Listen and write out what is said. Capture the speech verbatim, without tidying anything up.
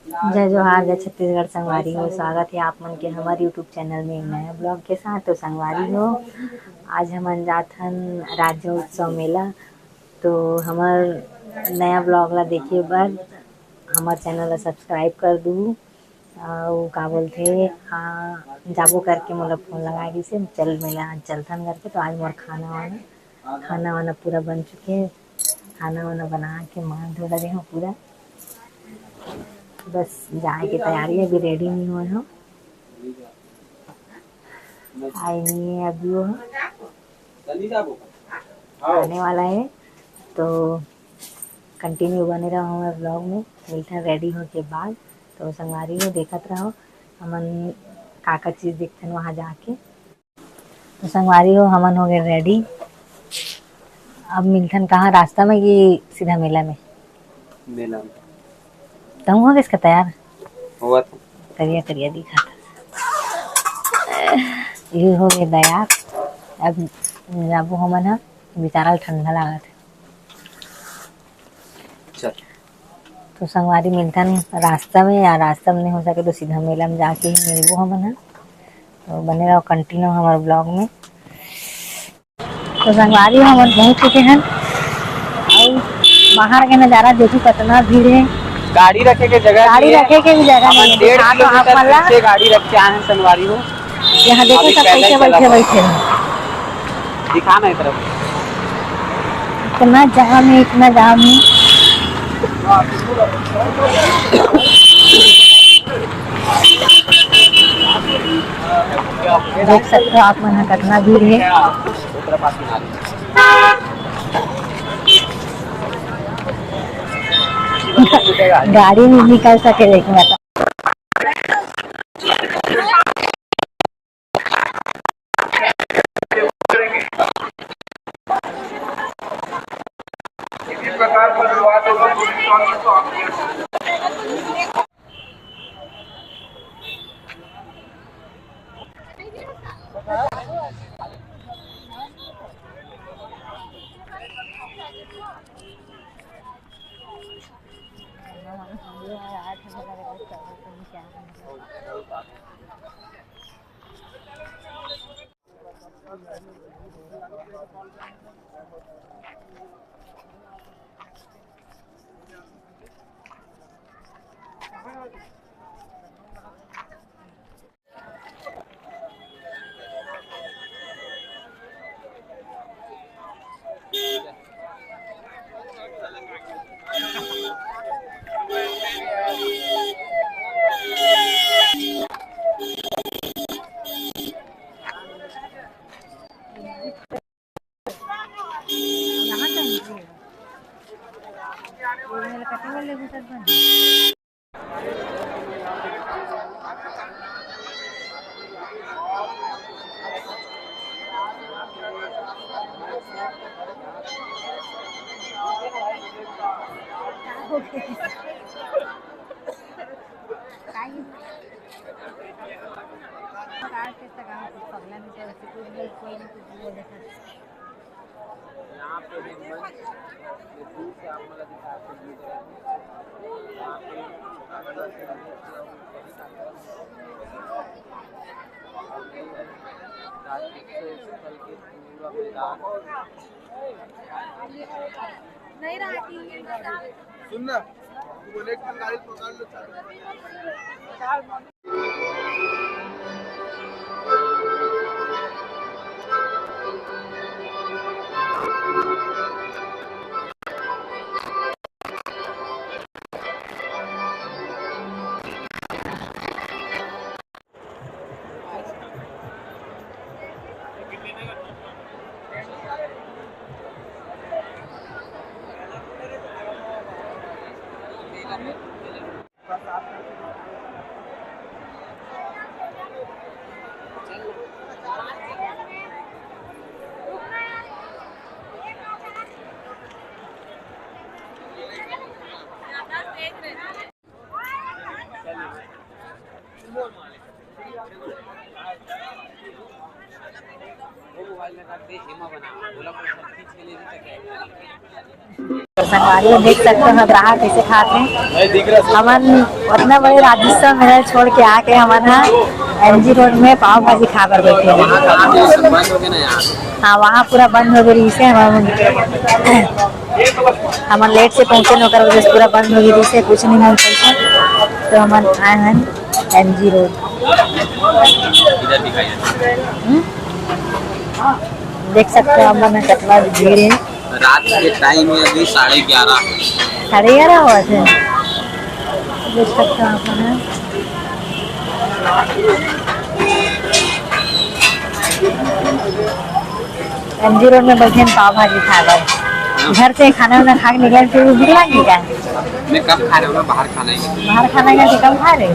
जय जोहार, जय छत्तीसगढ़ संगवारी हो। स्वागत हे आप मन के हमर YouTube चैनल में एक नया ब्लॉग के साथ। तो संगवारी हो, आज हमन जात हन राज्योत्सव मेला। तो हमर नया ब्लॉग ला देखे बर हमर चैनल ला सब्सक्राइब कर दू। अउ का बोलथे, आ, जाबो करके मोला फोन लगा दिस हे, चल मेला आज चलथन करके। तो आज मोर खाना वाना, खाना वाना पूरा बन चुके हे। खाना वाना बना के मार धो डरे हूँ पूरा। बस जाए के तैयारी, अभी रेडी नहीं हुए हूँ। आई नहीं है अभी वो, आने वाला है। तो कंटिन्यू बने रहो हमारे ब्लॉग में, मिलते हैं रेडी होके बाद। तो संगवारी हो, देखत रहो हमन का का चीज़ देखथन वहाँ जाके। तो संगवारी हो, हमन हो गए रेडी। अब मिलथन कहाँ, रास्ता में कि सीधा मेला में? मेला में। तहूँ हो गए इसका तैयार? होवत। करिया करिया दिखा था। ये हो गए तैयार। अब जाबो हमन ह, बेचारा ल ठंडा लागत है। चल। तो संगवारी मिलथन रास्ता में, या रास्ता में नहीं हो सके तो सीधा मेला में जाके ही मिलबो हमन ह। तो बने रहो कंटिन्यू हमारे ब्लॉग में। तो संगवारी हमन पहुंच चुके हैं। अउ बाहर के नजारा देखो, कितना भीड़ है। गाड़ी रखे के जगह गाड़ी नहीं है। रखे के भी जगह हमन नहीं है। डेढ़ दिखा तो आप किलोमीटर मन ला। पीछे गाड़ी रख के आए हैं संगवारी हो। यहाँ देखो, अभी सब पैदल कैसे चला बैठे हुआ। बैठे हैं। दिखा ना इधर। इतना जाम है, इतना जाम है। देख सकते हो आप मन ह, कितना भीड़ है। गाड़ी नहीं निकल सके, लेकिन सुन ना, तू बोले एक ठन गाड़ी पकड़ लो, चालू। तो संगवारी हो, देख सकते हो ग्राहक कैसे खाते हैं। हमन उतना बड़े राजस्व मेला छोड़ के आके हमन हा एमजी रोड में पाव भाजी खा कर बैठे हैं। हाँ, वहाँ पूरा बंद हो गई, इसे हम हमन लेट से पहुँचे न, ओकर वजह से पूरा बंद हो गई, इसे कुछ नहीं मिल सकता। तो हमन आए हैं एमजी रोड। हम्म? देख सकते हो, हमन कितना भीड़ है। रात के टाइम है अभी साढ़े ग्यारह। साढ़े ग्यारह हुआ थे। देख सकते हो आप मन। एमजी रोड में बैठे हैं पाव भाजी खा कर। घर से खाना वाना खा के निकले, फिर भी भूख लगी क्या? मैं कम खा रहे हो ना, बाहर खाना ही। बाहर खाना खा के कम खा रहे?